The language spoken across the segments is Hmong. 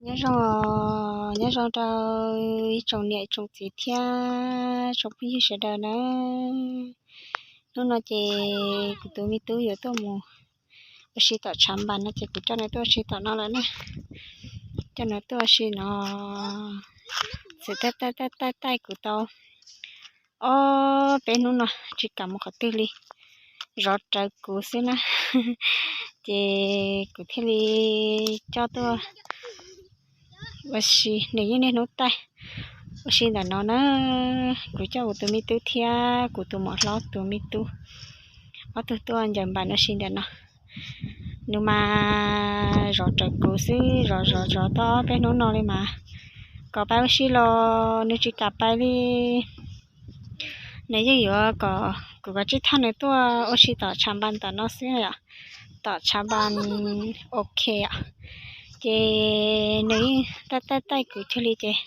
Nyob zoo, nyob zoo rau ib tsoom niam tsoom txiv thiab tsoom phooj ywg sawv daws na. Hnub no ces kuv tus me tub yuav tuaj mus ua si tom tshav npas no ces kuv coj nws tuaj ua si tom no lawm na. Coj nws tuaj ua si no, txawm taij taij taij taij kuv tau ob peb hnub no tsis kam mus qhov twg li, zov rawv kuv xwb na. Ces kuv thiaj li coj tuaj ua si, nws yeej niaj hnub taij ua si ntawm no na. Kuv coj kuv tus me tub thiab kuv tus muam hlob tus me tub ob tug tuaj ncaws npas ua si ntawm no. Nws mas zov rawv kuv xwb, zov zov zov tau ob peb hnub no li mas kom pais ua si los nws tsis kam pais li. Nws yeej yuav kom kuv kav tsij thauj nws tuaj ua si tom tshav npas tom no xwb yom, tom tshav npas ok os. Ces nws yeej taij taij taij kuv cuag li ces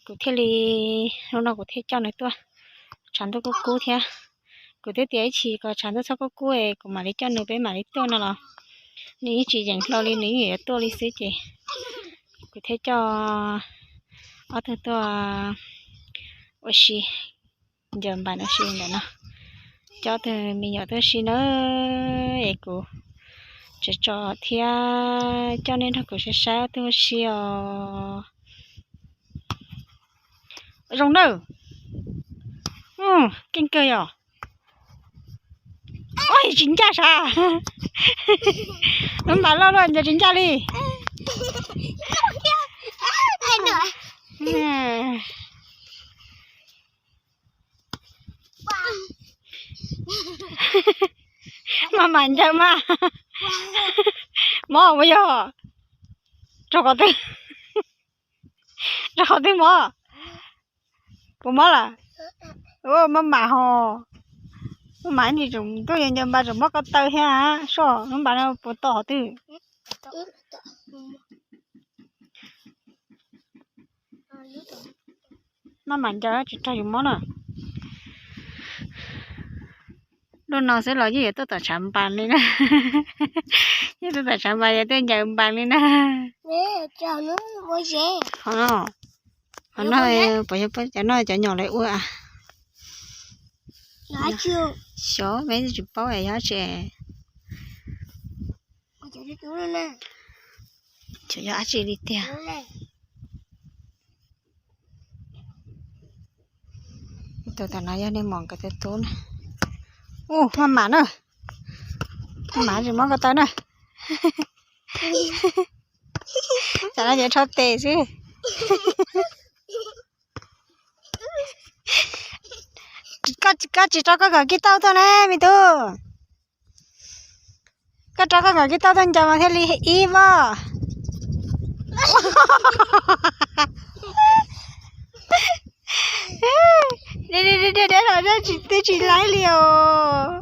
kuv thiaj li, hnub no kuv thiaj coj nws tuaj. Tshav ntuj kub kub thiab, kuv twb tias ib chim kom tshav ntuj txhob kub kub es kuv mam li coj nws peb mam li tuaj no los nws yeej tsis yeem hlo li, nws yeej yuav tuaj li xwb ces kuv thiaj coj ob tug tuaj ua si, ncaws npas ua si ntawm no. Coj ob tug me nyuam tuaj ua si na, es kuv tso tso thiab coj nej nrog kuv saib saib ob tug ua si os. Zoo nawb. Keej kawg yom. Oj, tsis ncaj sav. Lub npas loj luaj ncaws tsis ncaj li. Maj mam ncaws mas. Mob puas yog? Rau qhov twg? Rau qhov twg mob? Puas mob lawm? Maj mam ho. Maj mam nim tseem tuaj ncaws npas tseem mob ko taw thiab. Soj, lub npas no puas to qhov twg? Maj mam ncaws tsis raug yus mob na. Lub no xwb los yeej yuav tuaj tom tshav npas li na. Yeej tuaj tom tshav npas yog tuaj ncaws npas li na. Qhov no, qhov no puas yog cov no cov nyom lawv ua? Xyov, peb tsis paub yog dab tsi. Xyov yog dab tsi li tiag. Tus tom no yog niag mom nkawd tus tub na. Ub, maj mam na. Maj mam tsis mob ko taw na. Tam no ces rho tes xwb. Koj tsis rau koj kom kib tauj tuaj ne me tub. Koj rau koj kom kib tauj tuaj ncaws mas thiaj li ib voj. Deb deb los twb tsis laib li os.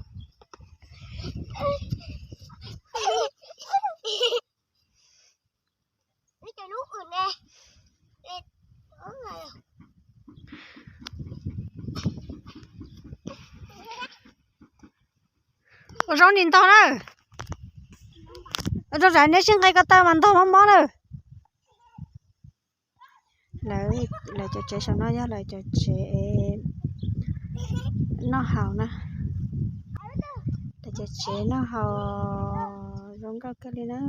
Ua zoo nim ntog na. Ua zoo tsam neb sib nqe ko taw mas ntog mob mob na. Lawv cov tsev saum no yog lawv cov tsev noj haus na. Lawv cov tsev noj haus zoo nkauj kawg li na.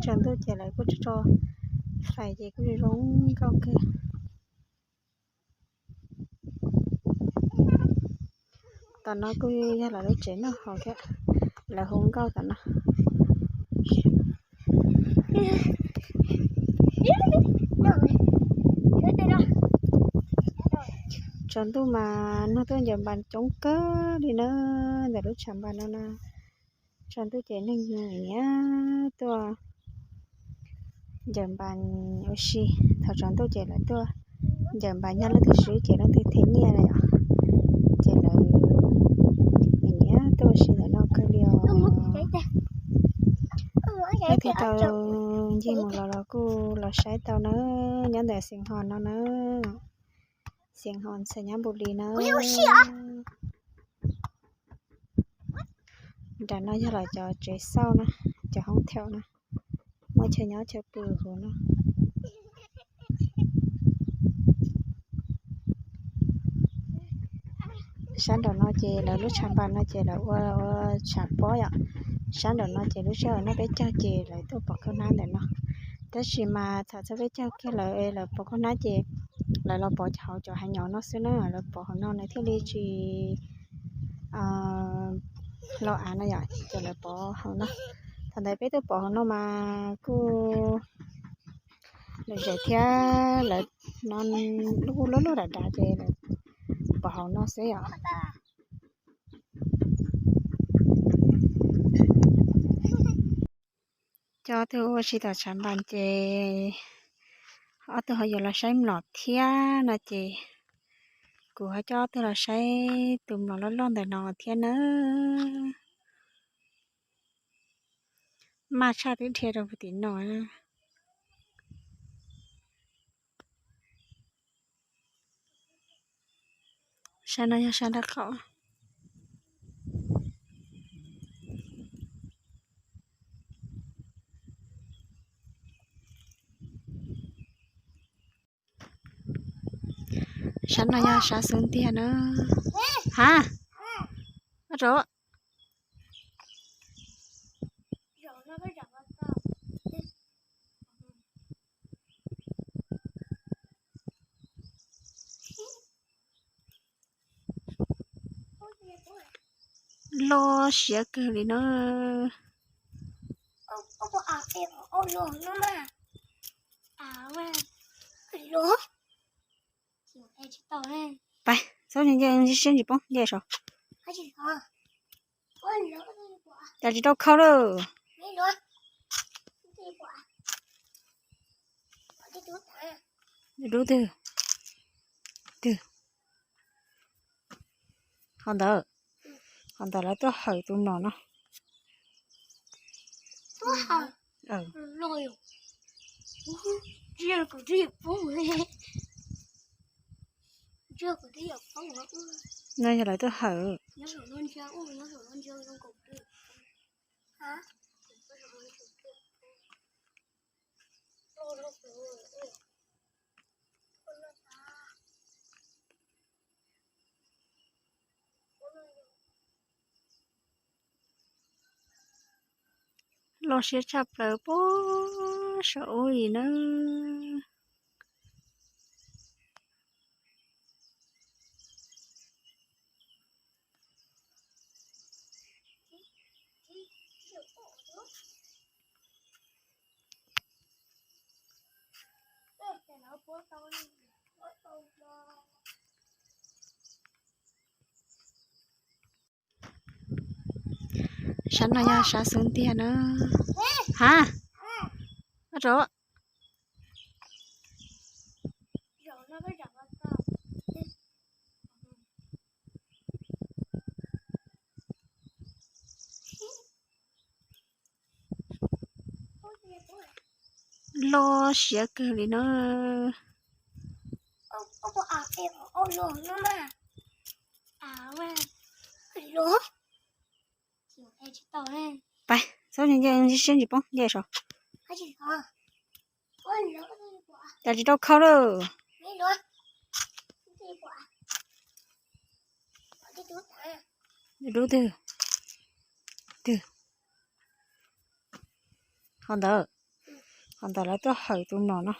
Tsaus ntuj ces lawv kuj tso fais ces kuj zoo nkauj kawg. Tom no kuj yog lawv lub tsev noj haus thiab, lawv hu nkauj tom no. Tsaus ntuj mas neeg tuaj ncaws npas coob kawg li na, ntawm lub tshav npas no na. Tsaus ntuj ces neeg nyiam tuaj ncaws npas ua si. Thaum tsaus ntuj ces lawv tuaj ncaws npas nyob leej twg swb ces leej twg them nyiaj na yom. Ces lawv nyiam tuaj ua si ntawm no kawg li os. Leej twg tau ncig mus los los kuj los saib tau na, nyob ntawm Xeev Hos no na. Xeev Hos txhais nyab Npus Lis na. Nram no yog lawv cov tsev xauj na, cov hoob thaum na, muaj chaw nyob chaw pw huv no. Sab nraum no ces lawv lub tshav npas no ces lawv ua ua tshav pob yom. Sab nraum no ces lub sij hawm noj peb caug ces lawv tuaj pov khaub hnab ntawm no. Tab sis mas thaum txog peb caug kiag lawv lawv pov khaub hnab ces lawv los pov hauv cov hav nyom no xwb na, lawv pov hauv no nws thiaj li tsis lo av no yom, ces lawv pov hauv no. Thaum ntawd peb tuaj pov hauv no mas kuj lom zem thiab, lawv no lub lub lub dav dav ces lawv pov hauv no xwb yom. Coj ob tug ua si tom tshav npas ces ob tug ho yuav los saib mlom thiab no ces kuv ho coj ob tug los saib tus mlom loj loj ntawm no thiab na. Maj tshaj twb dhia rau puag tim no. Sab no yog sab nraub qaum. Sab no yog sab xub ntiag na. Ha, ua rau Loj siab kawg li na. Pais, txhob nce siab ntsis poob nce saud. Cas tsis tau khau lawm. Dub twg? Twg? Qhov ntawd, qhov ntawd lawv tuaj hawm tus mlom no. No yog lawv tuaj hawm. Loj siab tshaj plaws puag saum ub li na. Sab no yog sab xub ntiag na. Ha, ua rau loj siab kawg li na. Pais, txhob nce siab ntsis poob nce saud. Cas tsis tau khau lawm. Dub twg? Twg? Qhov ntawd, qhov ntawd lawv tuaj hawm tus mlom no.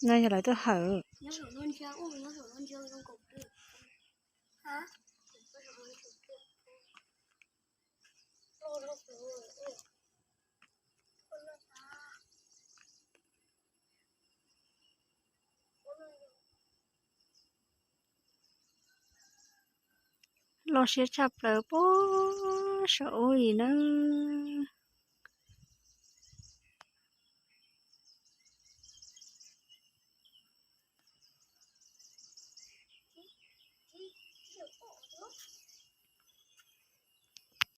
No yog lawv tuaj hawm. Loj siab tshaj plaws puag saum ub li nawb.